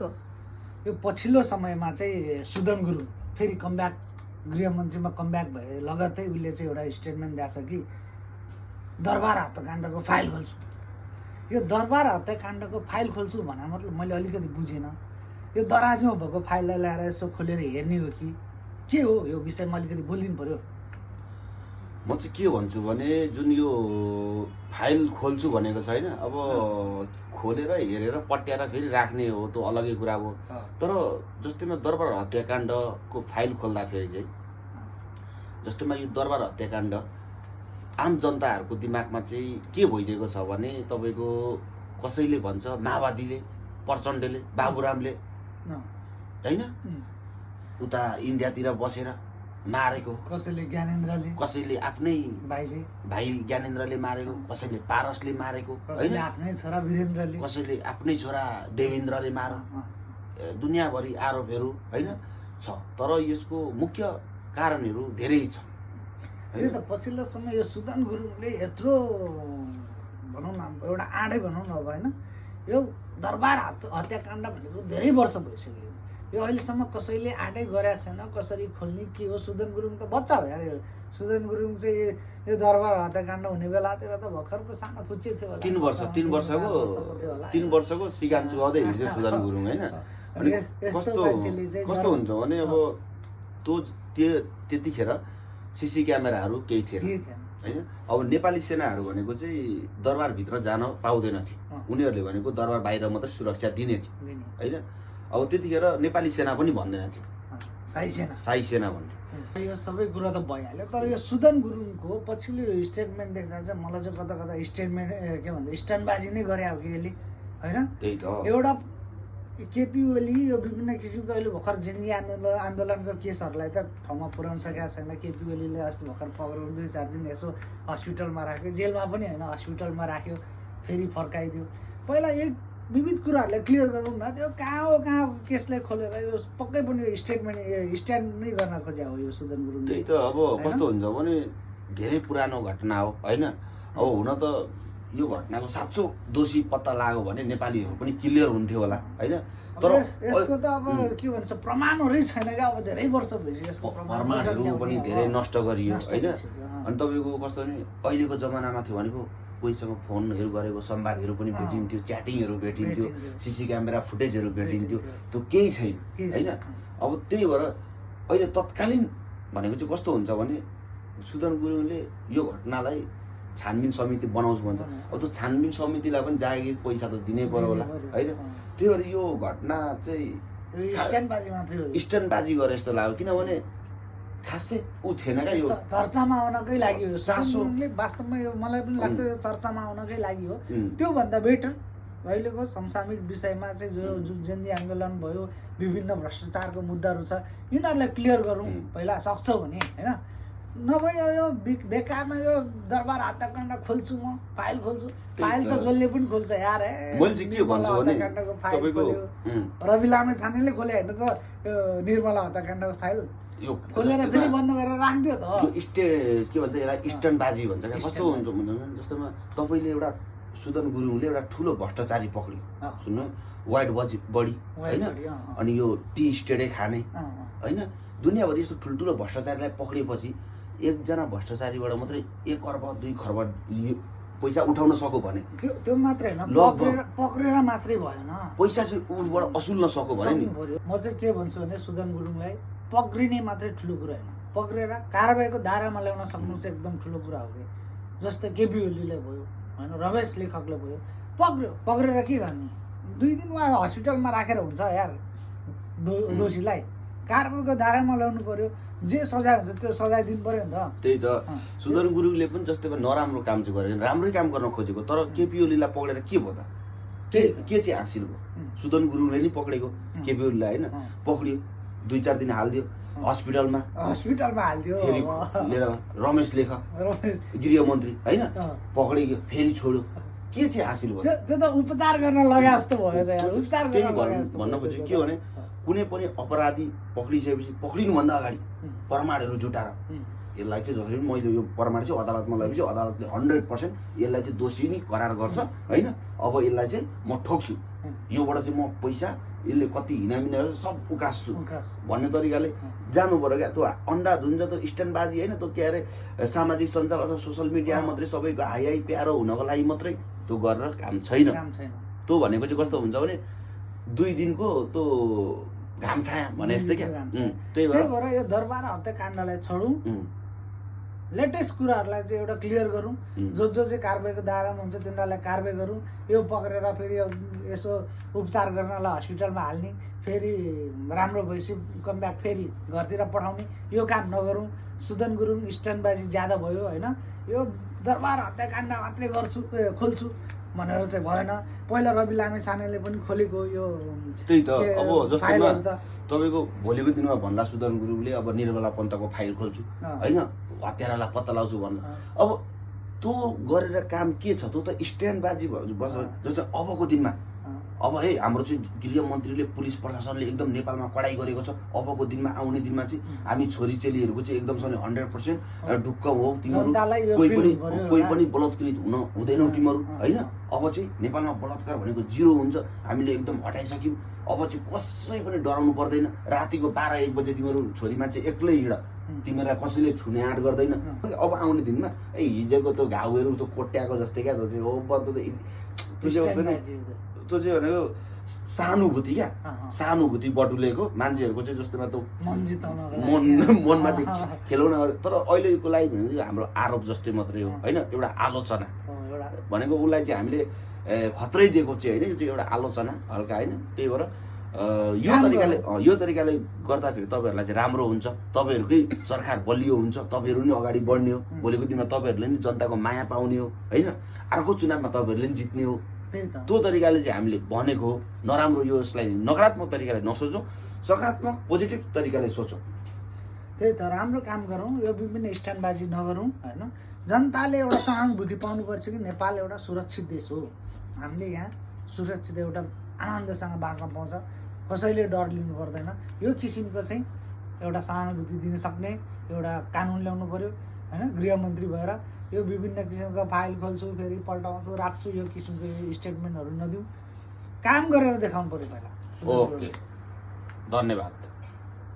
यो पछिल्लो समयमा चाहिँ सुदन गुरुङ फेरि कमब्याक गृहमन्त्रीमा कमब्याक भए लगत्तै उसले चाहिँ एउटा स्टेटमेन्ट दिएको छ कि दरबार हत्याकाण्डको फाइल खोल्छु। यो दरबार हत्याकाण्डको फाइल खोल्छु भने मतलब मैले अलिकति बुझिनँ। यो दराजमा भएको फाइललाई ल्याएर यसो खोलेर हेर्ने हो कि के हो यो विषयमा अलिकति बोलिदिनु पर्यो। म चाहिँ के भन्छु भने जुन यो फाइल खोल्छु भनेको छैन, अब खोलेर हेरेर पट्याएर फेरि राख्ने हो त्यो अलगै कुरा हो। तर जस्तैमा दरबार हत्याकाण्डको फाइल खोल्दाखेरि चाहिँ जस्तैमा यो दरबार हत्याकाण्ड आम जनताहरूको दिमागमा चाहिँ के भइदिएको छ भने तपाईँको कसैले भन्छ माओवादीले, प्रचण्डले, बाबुरामले होइन उता इन्डियातिर बसेर मारेको, कसैले ज्ञानेन्द्रले, कसैले आफ्नै भाइ ज्ञानेन्द्रले मारेको, कसैले पारसले मारेको, कसैले आफ्नै छोरा वीरेन्द्रले, कसैले आफ्नै छोरा देवेन्द्रले मारो, दुनियाँभरि आरोपहरू होइन छ। तर यसको मुख्य कारणहरू धेरै छ। त्यही त पछिल्लो समय यो सुदन गुरुङले यत्रो भनौँ न एउटा आँटै भनौँ न अब होइन, यो दरबार हत्याकाण्ड भनेको धेरै वर्ष भइसक्यो। यो अहिलेसम्म कसैले आँटै गरेको छैन कसरी खोल्ने के हो। सुदन गुरुङ त बच्चा हो यार। यो सुदन गुरुङ चाहिँ यो दरबार हत्याकाण्ड हुने बेलातिर त भर्खरको सानो पुच्चे थियो होला, 3 वर्षको सिगान चुहाउँदै हिँड्थ्यो सुदन गुरुङ होइन। अनि कस्तो हुन्छ भने अब त्यतिखेर सिसी क्यामेराहरू केही थिएन होइन। अब नेपाली सेनाहरू भनेको चाहिँ दरबारभित्र जान पाउँदैन थियो, उनीहरूले भनेको दरबार बाहिर मात्रै सुरक्षा दिने थियो होइन। अब त्यतिखेर नेपाली सेना पनि भन्दैन थियो, साई सेना भन्थ्यो। यो सबै कुरा त भइहाल्यो। तर यो सुदन गुरुङको पछिल्लो स्टेटमेन्ट देख्दा चाहिँ मलाई चाहिँ कता कता स्टेटमेन्ट के भन्छ स्ट्यान्डबाजी नै गरे हो कि यसले होइन। त्यही त एउटा केपी ओली यो विभिन्न किसिमको अहिले भर्खर जिन्जी आन्दोलनको केसहरूलाई त ठाउँमा पुर्याउन सकेका छैन। केपी ओलीले अस्ति भर्खर पक्राउ 2-4 दिन यसो हस्पिटलमा राख्यो, जेलमा पनि होइन हस्पिटलमा राख्यो, फेरि फर्काइदियो। पहिला एक विविध कुराहरूलाई क्लियर गरौँ न। त्यो कहाँको केसलाई खोलेर यो पक्कै पनि स्टेटमेन्ट स्ट्यान्ड नै गर्न खोजे हो यो सुदन गुरुङ। त्यही त अब कस्तो हुन्छ भने धेरै पुरानो घटना हो होइन। अब हुन त यो घटनाको साँचो दोषी पत्ता लाग्यो भने नेपालीहरू पनि क्लियर हुन्थ्यो होला होइन। तर यसको त अब के भन्छ प्रमाणहरै छैन क्या। अब धेरै वर्ष भइसक्यो यसको प्रमाणहरू पनि धेरै नष्ट गरियो होइन। अनि तपाईँको कस्तो भने अहिलेको जमानामा थियो भनेको कोहीसँग फोनहरू गरेको संवादहरू पनि भेटिन्थ्यो, च्याटिङहरू भेटिन्थ्यो, सिसी क्यामेरा फुटेजहरू भेटिन्थ्यो, त्यो केही छैन होइन। अब त्यही भएर अहिले तत्कालीन भनेको चाहिँ कस्तो हुन्छ भने सुदन गुरुङले यो घटनालाई छानबिन समिति बनाउँछु भन्छ। अब त्यो छानबिन समितिलाई पनि जागिर पैसा त दिनै पर्यो होला होइन। त्यही भएर यो घटना चाहिँ स्ट्यान्डबाजी गरे जस्तो लाग्यो, किनभने खासै ऊ थिएन क्या। यो चर्चामा आउनकै लागि हो चासोले, वास्तवमा यो मलाई पनि लाग्छ यो चर्चामा आउनकै लागि हो। त्योभन्दा बेटर अहिलेको समसामयिक विषयमा चाहिँ जो जनजी आन्दोलन भयो, विभिन्न भ्रष्टाचारको मुद्दाहरू छ, यिनीहरूलाई क्लियर गरौँ पहिला सक्छौ भने होइन। नभए यो बेकारमा यो दरबार हत्याकाण्ड खोल्छु, म फाइल खोल्छु, फाइल त जसले पनि खोल्छ यार। मैले चाहिँ के भन्छु भने तपाईँको रवि लामे छानेले खोले होइन त यो निर्मला हत्याकाण्डको फाइल यो खोलेर फेरि बन्द गरेर राखिदियो त। के भन्छ यसलाई स्ट्यान्डबाजी भन्छ क्या। कस्तो हुन्छ जस्तोमा तपाईँले एउटा सुदन गुरुङले एउटा ठुलो भ्रष्टाचारी पक्रियो, सुन्नु वाइट बडी होइन, अनि यो टी स्टेटै खाने होइन, दुनियाँभरि यस्तो ठुल्ठुलो भ्रष्टाचारीलाई पक्रिएपछि एकजना भ्रष्टाचारीबाट मात्रै 1 अर्ब 2 खर्ब पैसा उठाउन सक्यो भने त्यो मात्रै होइन, पक्रेर मात्रै भएन, पैसा चाहिँ उबाट असुल्न सक्यो भने नि। म चाहिँ के भन्छु भने सुदन गुरुङलाई पक्रिने मात्रै ठुलो कुरा होइन, पक्रेर कारबाहीको दायरामा ल्याउन सक्नु चाहिँ एकदम ठुलो कुरा हो कि। जस्तै केपी ओलीले भयो होइन, रमेश लेखकले भयो, पक्रेर के गर्ने? 2 दिनमा हस्पिटलमा राखेर हुन्छ यार दोषीलाई? कारबाहीको दायरामा ल्याउनु पर्यो, जे सजाय हुन्छ त्यो सजाय दिनु पर्यो नि त। त्यही त सुदन गुरुङले पनि जस्तै नराम्रो काम चाहिँ गरेको, राम्रै काम गर्न खोजेको, तर केपी ओलीलाई पक्रेर के भयो त? के चाहिँ हासिल भयो? सुदन गुरुङले नि पक्रेको केपी ओलीलाई होइन, पक्रियो 2-4 दिन हालिदियो हस्पिटलमा हालिदियो, फेरि लिएर रमेश लेखक गृहमन्त्री होइन पक्रियो, फेरि छोड्यो, के चाहिँ हासिल भयो? त्यो त उपचार गर्न लगे जस्तो भयो त यार। उपचार भन्न खोजेको के भने कुनै पनि अपराधी पक्रिसकेपछि पक्रिनुभन्दा अगाडि प्रमाणहरू जुटाएर यसलाई चाहिँ जसरी मैले यो प्रमाण चाहिँ अदालतमा लगेपछि अदालतले 100% यसलाई चाहिँ दोषी नै करार गर्छ होइन। अब यसलाई चाहिँ म ठोक्छु, योबाट चाहिँ म पैसा यसले कति हिनामिनाहरू सब उकास्छु उकास। भन्ने तरिकाले जानु पर्यो क्या। त्यो अन्दाज हुन्छ त्यो स्ट्यान्डबाजी होइन, त्यो के अरे सामाजिक सञ्जाल अथवा सोसियल मिडिया मात्रै सबैको हाई हाई प्यारो हुनको लागि मात्रै त्यो गरेर काम छैन। त्यो भनेको चाहिँ कस्तो हुन्छ भने 2 दिनको त्यो घाम छाया भने जस्तै क्या। त्यही भएर यो दरबार हत्याकाण्डलाई छोडौँ, लेटेस्ट कुराहरूलाई चाहिँ एउटा क्लियर गरौँ, जो चाहिँ कारबाहीको दायरामा हुन्छ तिनीहरूलाई कारबाही गरौँ। यो पक्रेर फेरि यसो उपचार गर्नलाई हस्पिटलमा हाल्ने, फेरि राम्रो भएपछि कमब्याक फेरि घरतिर पठाउने, यो काम नगरौँ। सुदन गुरुङ स्ट्यान्डबाजी ज्यादा भयो होइन, यो दरबार हत्याकाण्ड मात्रै गर्छु खोल्छु भनेर चाहिँ भएन। पहिला रवि लामेछानेले पनि खोलेको यो त्यही त। अब जस्तोमा तपाईँको भोलिको दिनमा भन्ला सुदन गुरुङले अब निर्मला पन्तको फाइल खोल्छु होइन, हत्यारालाई पत्ता लगाउँछु भन्ला। अब त्यो गरेर काम के छ, त्यो त स्ट्यान्डबाजी बस। जस्तो अबको दिनमा अब है हाम्रो चाहिँ गृहमन्त्रीले पुलिस प्रशासनले एकदम नेपालमा कडाई गरेको छ। अबको दिनमा आउने दिनमा चाहिँ हामी छोरीचेलीहरूको चाहिँ एकदम 100% ढुक्क हो। तिमीहरू कोही पनि बलात्कृत हुँदैनौ तिमीहरू होइन। अब चाहिँ नेपालमा बलात्कार भनेको 0 हुन्छ, हामीले एकदम हटाइसक्यौँ। अब चाहिँ कसै पनि डराउनु पर्दैन। रातिको 12-1 बजे तिमीहरू छोरी मान्छे एक्लै हिँड, तिमीहरूलाई कसैले छुने आँट गर्दैन। अब आउने दिनमा हिजोको त्यो घाउहरू त्यो कोट्याएको जस्तै क्या, त्यो चाहिँ भनेको सहानुभूति क्या, सहानुभूति बटुलेको मान्छेहरूको चाहिँ जस्तोमा त्यो मनमा चाहिँ खेलाउन। तर अहिलेको लागि भनेको हाम्रो आरोप जस्तै मात्रै हो होइन, एउटा आलोचना भनेको उसलाई चाहिँ हामीले खत्रै दिएको चाहिँ होइन, यो चाहिँ एउटा आलोचना हल्का होइन। त्यही भएर यो तरिकाले गर्दाखेरि तपाईँहरूलाई चाहिँ राम्रो हुन्छ, तपाईँहरूकै सरकार बलियो हुन्छ, तपाईँहरू नि अगाडि बढ्ने हो। भोलिको दिनमा तपाईँहरूले नि जनताको माया पाउने हो होइन, अर्को चुनावमा तपाईँहरूले नि जित्ने हो। त्यो तरिकाले चाहिँ हामीले भनेको हो। नराम्रो यो यसलाई नकारात्मक तरिकाले नसोचौँ, सकारात्मक पोजिटिभ तरिकाले सोचौँ। त्यही त, राम्रो काम गरौँ, यो विभिन्न स्ट्यान्डबाजी नगरौँ होइन। जनताले एउटा सहानुभूति पाउनुपर्छ कि नेपाल एउटा सुरक्षित देश हो, हामीले यहाँ सुरक्षित एउटा आनन्दसँग बाँच्न पाउँछ, कसैले डर लिनु पर्दैन। यो किसिमको चाहिँ एउटा सहानुभूति दिन सक्ने एउटा कानुन ल्याउनु पर्यो होइन। गृहमन्त्री भएर यो विभिन्न किसिमको फाइल खोल्छु फेरि पल्टाउँछु राख्छु यो किसिमको स्टेटमेन्टहरू नदिउँ, काम गरेर देखाउनु पर्यो पहिला। ओके, धन्यवाद।